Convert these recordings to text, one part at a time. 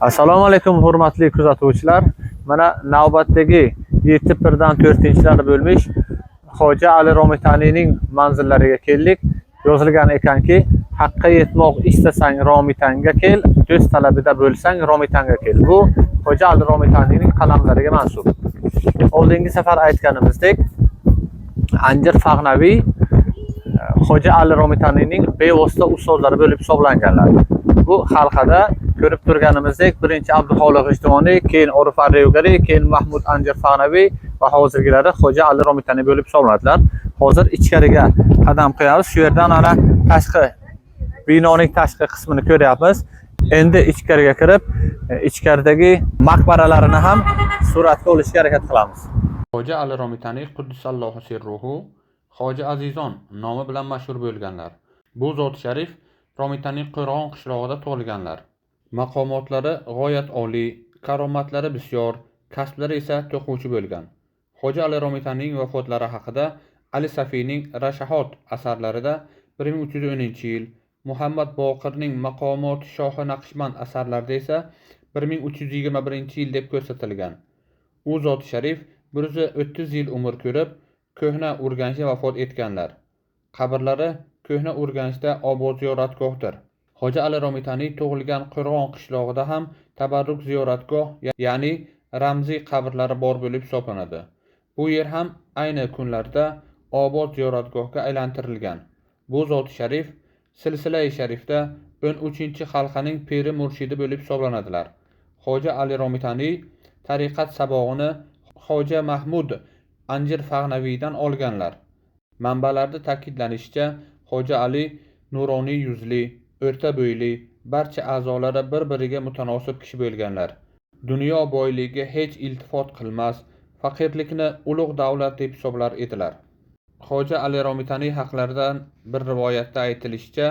Assalomu alaykum, hurmatli kuzatuvchilar. Mana navbatdagi 7 pirdan 4-chilari bo'lmish Xo'ja Ali Romitaniyning manzillariga keldik. Yozilgan ekanki, haqqa yetmoq istasang Romitanga kel, do'st talabida bo'lsang Romitanga kel. Bu Xo'ja Ali Romitaniyning qalamlariga mansub. Oldingi safar aytganimizdek, Anjir Fag'naviy Xo'ja Ali Romitaniyning bevosita ustozlari bo'lib hisoblanganlar. Bu halqada ko'rib turganimizdek, birinchi Abduxoliq G'ijduvoniy, keyin Orif Arrevgari, keyin Mahmud Anjir Fag'naviy va hozirgilari Xo'ja Ali Romitaniy bo'lib hisoblanadilar. Hozir ichkariga qadam qo'yamiz. Shu yerdan ana tashqi binoning tashqi qismini ko'ryapmiz. Endi ichkariga kirib, ichkaridagi maqbaralarini ham suratga olishga harakat qilamiz. Xo'ja Ali Romitaniy quddisallohu sirruhu Xo'ja Azizon nomi bilan mashhur bo'lganlar. Bu zot sharif Romitaniy Qo'rg'on qishlog'ida tug'ilganlar. Maqomotlari g'oyat oliy, karomatlari bisyor, kasblari esa to'quvchi bo'lgan. Xo'ja Ali Romitaniyning vafotlari haqida Ali Safiyning Rashahot asarlarida 1310-yil, Muhammad Boqirning Maqomoti Shohi Naqshband asarlarida esa 1321-yil deb ko'rsatilgan. U zot sharif 130 yil umr ko'rib, Ko'hna Urganchda vafot etganlar. Qabrlari Ko'hna Urganchda obod ziyoratgohdir. Xo'ja Ali Romitaniy tug'ilgan Qo'rg'on qishlog'ida ham tabarruk ziyoratgoh, ya'ni ramziy qabrlari bor bo'lib hisoblanadi. Bu yer ham ayni kunlarda obod ziyoratgohga aylantirilgan. Bu zot sharif silsilai sharifda 13-halqaning piri murshidi bo'lib hisoblanadilar. Xo'ja Ali Romitaniy tariqat sabog'ini Xo'ja Mahmud Anjir Fag'naviydan olganlar. Manbalarda ta'kidlanishicha, Xo'ja Ali nuroniy yuzli, o'rta bo'yli, barcha a'zolari bir-biriga mutanosib kishi bo'lganlar. Dunyo boyligiga hech iltifot qilmas, faqirlikni ulug' davlat deb hisoblar edilar. Xo'ja Ali Romitaniy haqlaridan bir rivoyatda aytilishicha,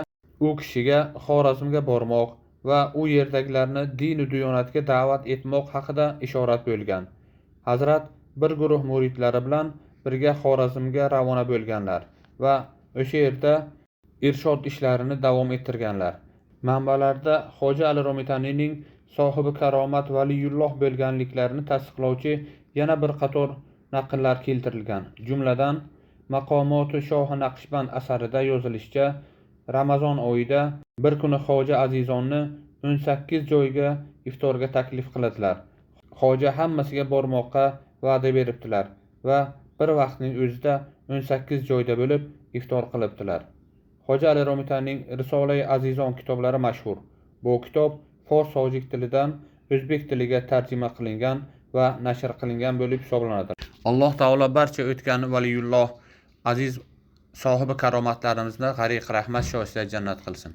u kishiga Xorazmga bormoq va u yerdagilarni dinu diyonatga da'vat etmoq haqida ishorat bo'lgan. Hazrat bir guruh muridlari bilan birga Xorazmga ravona bo'lganlar va o'sha yerda irshod ishlarini davom ettirganlar. Manbalarda Xo'ja Ali Romitaniyning sohibi karomat valiyulloh bo'lganliklarini tasdiqlovchi yana bir qator naqllar keltirilgan. Jumladan, Maqomoti Shohi Naqshband asarida yozilishicha, Ramazon oyida bir kuni Xo'ja Azizonni 18 joyga iftorga taklif qiladilar. Xo'ja hammasiga bormoqqa va'da beribdilar va bir vaqtning o'zida 18 joyda bo'lib iftor qilibdilar. Xo'ja Ali Romitaniyning Risolai Azizon kitoblari mashhur. Bu kitob fors tojik tilidan o'zbek tiliga tarjima qilingan va nashr qilingan bo'lib hisoblanadi. Alloh taolo barcha o'tgan valiyulloh aziz sohibi karomatlarimizni g'ariq rahmat shoshida jannat qilsin.